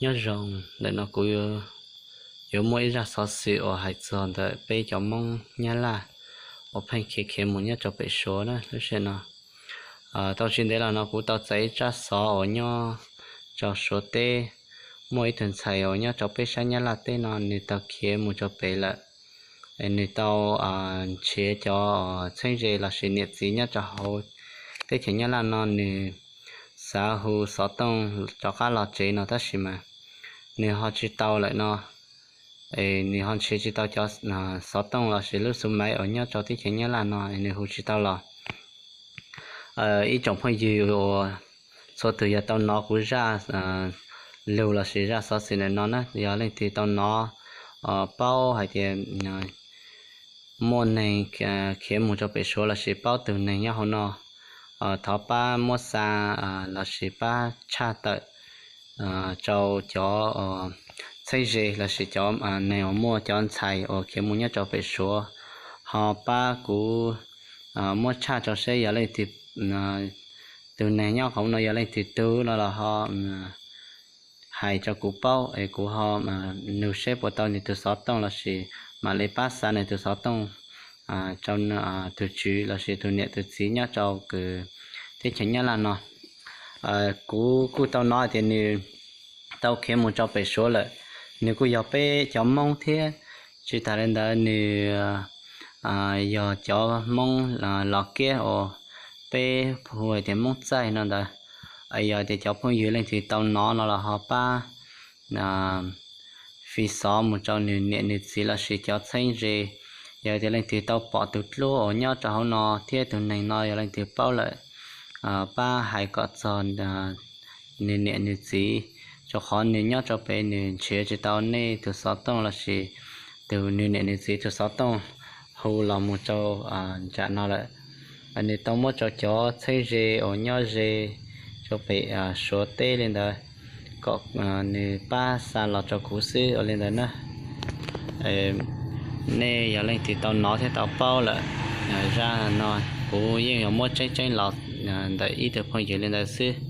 Nyob zoo, ntawm no kuv yuav muaj ib zaj xov xwm uas hais txog ntawm peb cov Hmoob Nyab Laj uas pheej khiav khiav mus nyob rau pem Suav na lub sij hawm no. Tau tsis ntev los no kuv tau txais ib tsab xov uas nyob rau Suav teb, muaj ib tug ntxhais uas nyob rau peb sab Nyab Laj teb no nws tau khiav mus rau pem lawm. Nws tau nrhiav cov txheeb ze lossis niam txiv nyob rau hauv teb chaws Nyab Laj no, nws xav hu xov tooj rov qab los tsev no tab sis mas nws ho tsis tau lawm no. Nws ho nrhiav tsis tau cov xov tooj lossis lub xu maiv uas nyob rau teb chaws Nyab Laj no, nws hu tsis tau los. Ib tsoom phooj ywg uas txhua tus yog tau hnov kuv zaj lus lossis zaj xov xwm ntawm no na, yog leej twg tau hnov, paub hais tias muaj neeg khiav mus rau pem Suav lossis paub tus neeg nyob hauv no, thov pab muab xa lossis pab tshaj tawm rau cov txheeb ze lossis cov neeg uas muaj cov ntxhais uas khiav mus nyob rau pem Suav, ho pab kuv muab tshaj rau seb yog leej twg, tus neeg nyob hauv no yog leej twg tug no los ho hais rau kuv paub es kuv ho nug seb puas tau nws tus xov tooj lossis mam li pab xa nws tus xov tooj rau tus tswv lossis tus niam tus txiv nyob rau teb chaws Nyab Laj no. Kuv kuj tau hnov tias nws tau khiav mus rau pem Suav lawm. Nws kuj yog peb cov Hmoob thiab, tsis tas li ntawd nws yog cov Hmoob Los Kiab uas peb hu hais tias Hmoob Txaij no ntawd. Yog tias cov phooj ywg leej twg tau hnov no los ho pab fi xov mus rau nws niam nws txiv lossis cov txheeb ze. Yog tias leej twg tau pom tus dluab uas nyob rau hauv no thiab tus neeg no yog leej twg paub lawm, pab hais kom txog nws niam nws txiv, rau qhov nws nyob rau pem nws nrhiav tsis tau nej tus xov tooj lossis tus nws niam nws txiv tus xov tooj hu los mus rau nram no lawm. Nws tau muab rau cov txheeb ze uas nyob ze rau pem Suav teb li ntawd, kom nws pab xa los rau kuv xwb ua li ntawd na. Nej yog leej twg tau hnov thiab tau paub lawm, zaj no kuv yeej yuav muab tseeb tseeb los ntawm ib tug phooj ywg li ntawd xwb.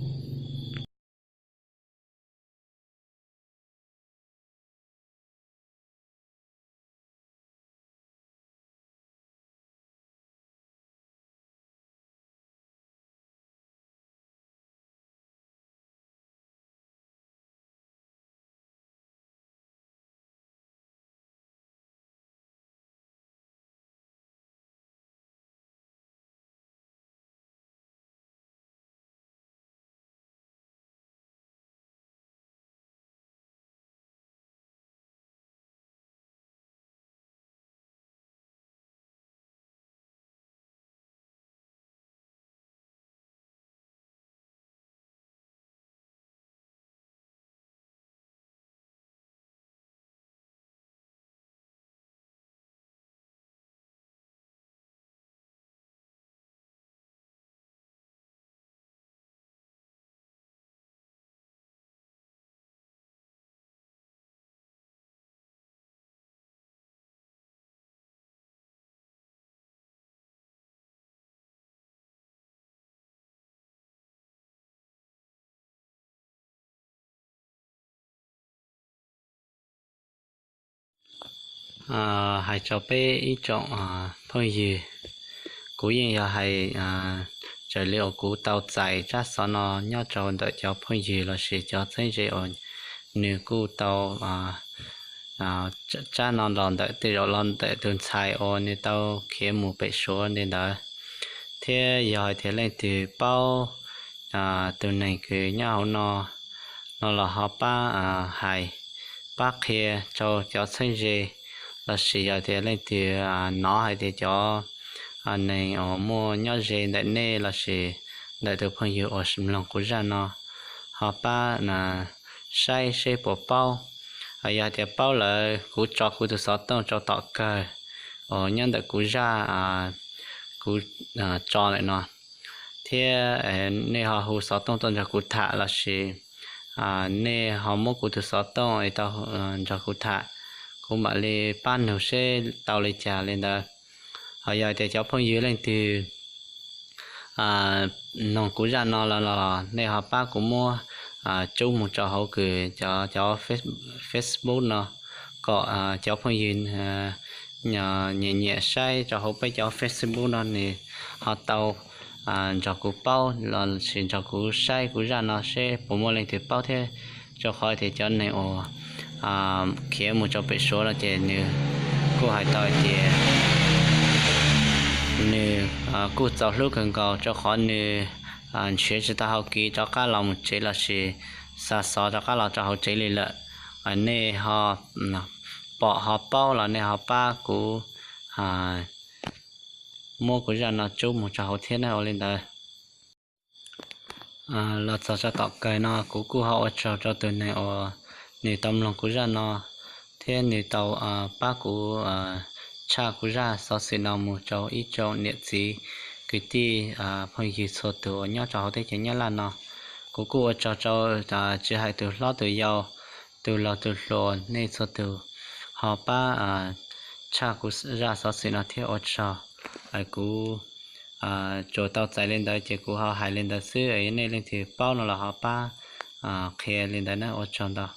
Hais rau peb ib tsoom phooj ywg, kuv yeej yog hais raws li uas kuv tau txais tsab xov no nyob rau ntawm cov phooj ywg lossis cov txheeb ze uas nws kuj tau tsab no los ntawm tej zaum los ntawm tus ntxhais uas nws tau khiav mus pem Suav li ntawd. Thiab yog hais tias leej twg paub tus neeg kws nyob hauv no, no los ho pab hais, pab qhia rau cov txheeb ze, lossis yog tias leej twg hnov hais tias cov neeg uas muaj nyob ze ntawm nej lossis ntawm tus phooj ywg uas mloog kuv zaj no, ho pab saib seb puas paub. Yog tias paub lawm kuv tso kuv tus xov tooj rau tom kawg uas nyob ntawm kuv zaj kuv tso lawm no, thiab nej ho hu xov tooj tuaj nrog kuv tham lossis nej ho muab kuv tus xov tooj es tau nrog kuv tham, kuv mam li pab nug seb tau li cas li ntawd. Ho yog tias cov phooj ywg leej twg mloog kuv zaj no los nej ho pab kuv muab tsub mus rau hauv kws cov, cov Facebook no, kom cov phooj ywg nyiam nyiam saib rau hauv peb cov Facebook no nws ho tau nrog kuv paub los sis nrog kuv saib kuv zaj no seb puas muaj leej twg paub thiab, rau qhov tias cov neeg uas khiav mus rau pem Suav no ces nws kuj hais tau hais tias nws kuj txaus hlub kawg nkaus rau qhov nws nrhiav tsis tau hau kev rov qab los mus tsev los sis xa xov rov qab los rau hauv tsev li lawm. Nej ho pom ho paub los nej ho pab kuv muab kuv zaj no tsub mus rau hauv thiab nawb. Ua li ntawd los txog rau tom kawg no kuv kuj ho ua tsaug rau tus neeg uas nws tau mloog kuv zaj no thiab nws tau pab kuv tshaj kuv zaj xov xwm no mus rau ib tsoom niam txiv kwv tij phooj ywg txhua tus uas nyob rau hauv teb chaws Nyab Laj no. Kuv kuj ua tsaug rau tsis hais tus hlob tus yau, tus laug tus hluas, nej txhua tus ho pab tshaj kuv zaj xov xwm no thiab ua tsaug. Kuv tsuas tau txais li ntawd ces kuv ho hais li ntawd xwb, yog nej leej twg paub no los ho pab qhia li ntawd na, ua tsaug ntau.